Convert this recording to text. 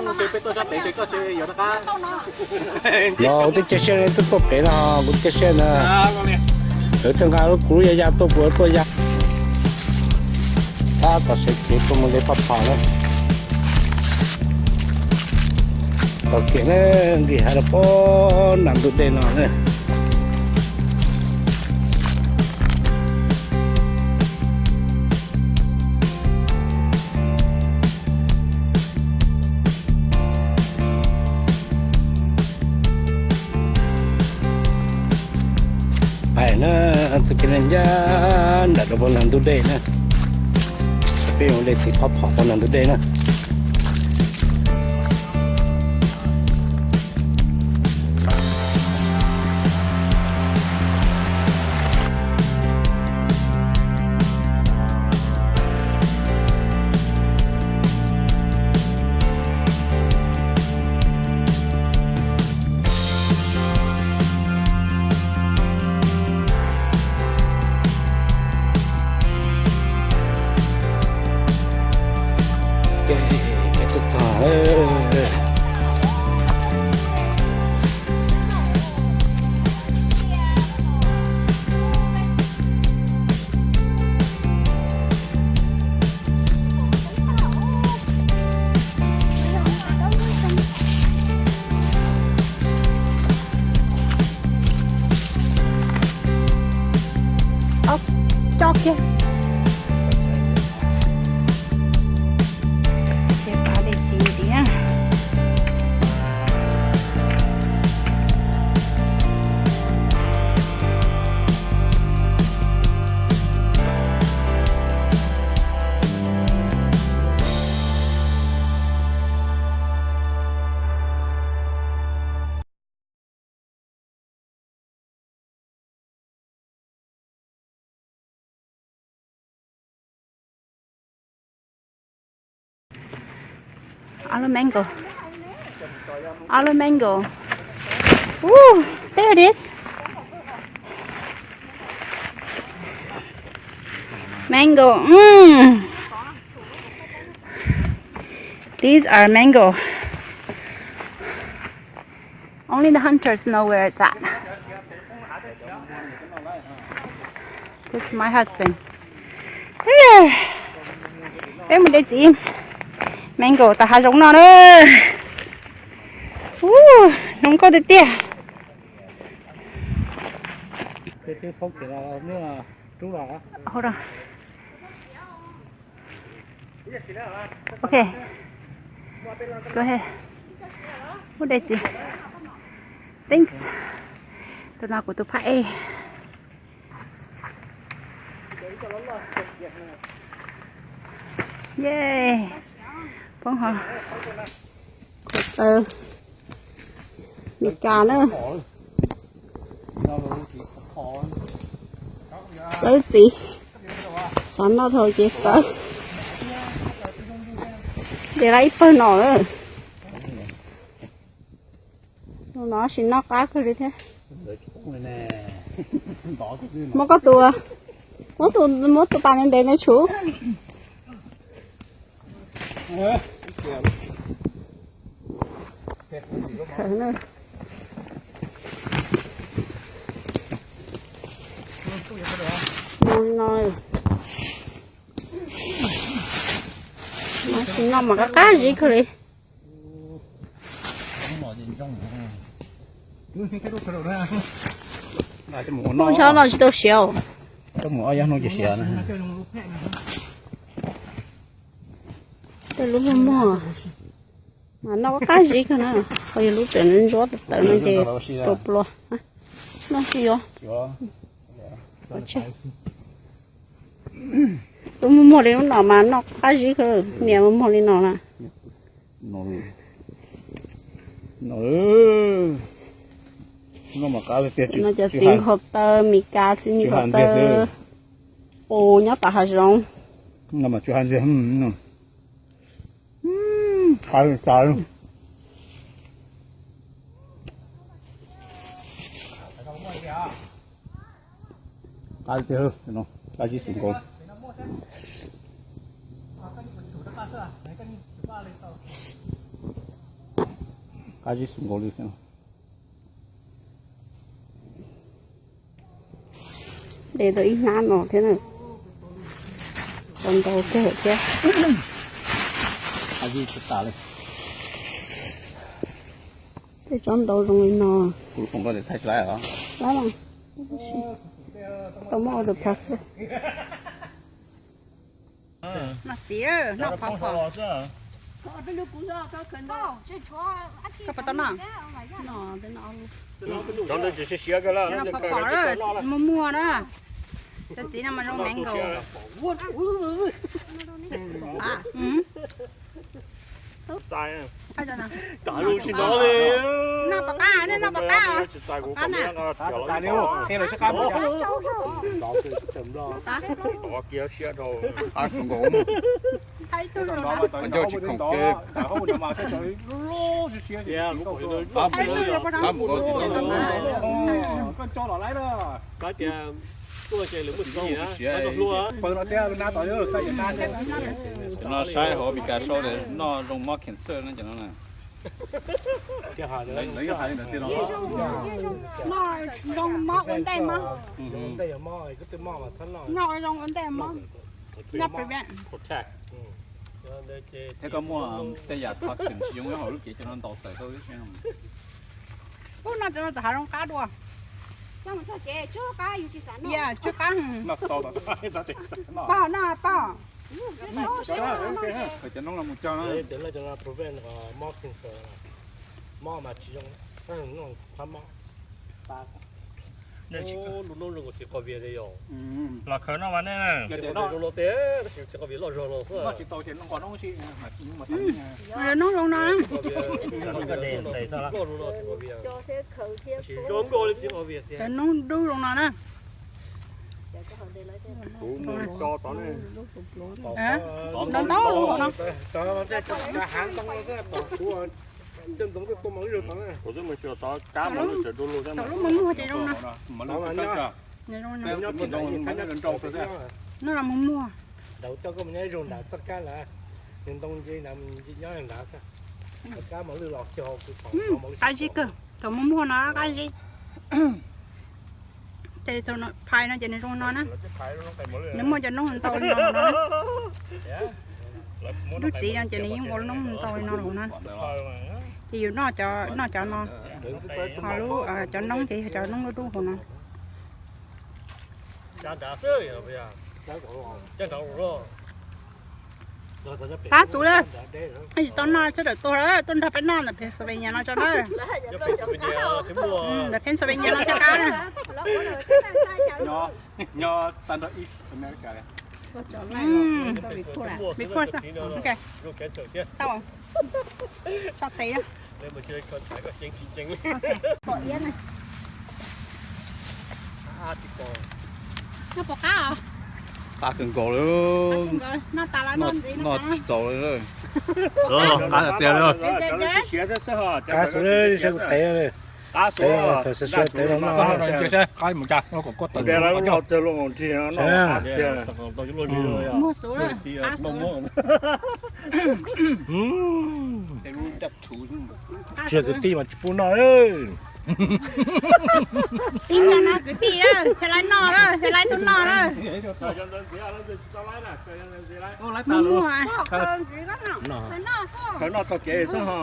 Los kuv twb cia siab twb tuaj pem no, kuv cia siab na. Lawv thiaj nqa kuv lub ya ya tuaj, kuv tuaj ya. Tab tom sawv kev tuaj mus de phaj phom na. Tom kev na, nqis hav rau pem nram ntug dej no na. Pais na, txoj kev ncaj ncaj nram rau pem nram ntug dej na. Peb mus de txiv phaj phom pem nram ntug dej na. Ov, tso kiag. Ces pab de txiv ntxiv na. All mango. All mango. Ooh, there it is. Mango. Mm. These are mango. Only the hunters know where it's at. This is my husband. Here. Peb mus de txiv mango tom hav zoov no na. Uh, zoo nkauj tiag tiag. Hold on. Okay. Go ahead. Ua dej txiv. Thanks. Tus no kuv tus phab ej. Yay. Poob ho. Khaub taw Meskas na. Txawb txiv. Xav noj dhau ces txawb. Ntes lawm ib pawg no lawm. Tus no tab sis noj qab kawg li thiab. Muab koj tus, muab tus, muab tus pas ntev ntev ntawd tshuv. Khaws na. Mus li no, tab sis noj mas qab qab zib kawg li. Muaj nyob no tsis tau siav. Tej lub muag muag mas noj qab zib kawg na. Ho yog lub tseem ntsuab tawv no ces pluas pluas. Noj tsis yuav. Lub muag muag li lub no mas noj qab zib kawg, niam muag muag li no na. No cov txiv nkhaus taw Meskas, txiv nkhaus taw qus nyob tom hav zoov. Qab tiag, qab zib xwm nkaus. Qab zib xwb nkaus li thiab. De tau ib hnab no thiab na. Tau ntau kawg thiab. Qab zib tsis tas li. Tej tsob ntau zoo li no. Kuv foom koj tias thaij tsis laib os. Laib mas. Tau muab ua tus phas xwb. Noj txiv, noj phov phom. Koj puas tau noj? Noj, noj phov phom, muag muag na. Cov txiv no mas zoo mango. Noj pab qab, noj pab qab. Qab tsis khoom kiag. Qab mus, qab mus. Cov no saib hauv Amelikas sau tias noj zoo mob cancer no cov no na. Noj zoo mob ua ntej mob. Noj zoo ua ntej mob. Noj prevent. Thiab koj muaj tej yam toxin tsis zoo nyob hauv lub cev cov no ntaus tawm tau ib si. Ub, noj cov no txawm hav zoo qab dua. Yog, tsw qab. Pog, noj pog. Cov noob no mus cog no. Mob mas tsis zoo, qhab mob. Lub noob zoo nkaus txiv qos vias li yom. Los khaws noj mas nej na. Zoo no tes, tab sis txiv qos vias loj zog los xwb. Noj tsis tau ces noj qos noob si. Noob zoo no. Loj zog no txiv qos vias. Tab sis zoo nkaus li txiv qos vias tiag. Cov noob dub zoo no na. Kuv mus tso tod ne. Ntau ntau no. Kuv twb mus tso tod kab mas lub tsev du lug thiab mas. Lub muag muag ces zoo no. Nyob tsis nrau, nrau nrau xwb. Noj los muag muag. Nrau coj koj mus nyob ib zaug nram txoj kab lawm, nws ntoo nce nram nyob nram xwb. Kab mas lwj los kiag hauv kuv thaum. Qab zib kawg, thaum muag muag no qab zib. Ces thaum phais no ces nws zoo no na. Nws muaj cov noob ntau li no no. Lub txiv no ces nws yeej ua noob ntau li no lawm na. Ces yus noj cov, noj cov no. Ho lub, cov noob ces yog cov noob dub dub hauv no. Qab xwb na. Tsis tau noj sawv daws tuag lawm, tuaj nrog peb noj ntawm Pennsylvania no tso na. Ntawm Pennsylvania no thiab qab na. Nyob tag nrho East America. Before, ok. Tau. Tso tes. Noj pom qab os. Qab kawg nkaus li. Noj tas los noj ntxiv, noj tsis txaus li. Qab tiag li. Qab xwb li, sawv tes li. Qab xwb. Qab mus cas, no kom koj tawm. Muag xwb, qab xwb. Tsis yog kwv tij mas tsis pub noj. Tib no kwv tij, thiaj li noj, thiaj li tuaj noj na. Muag muag. Khaws noj txoj kev xwb ho.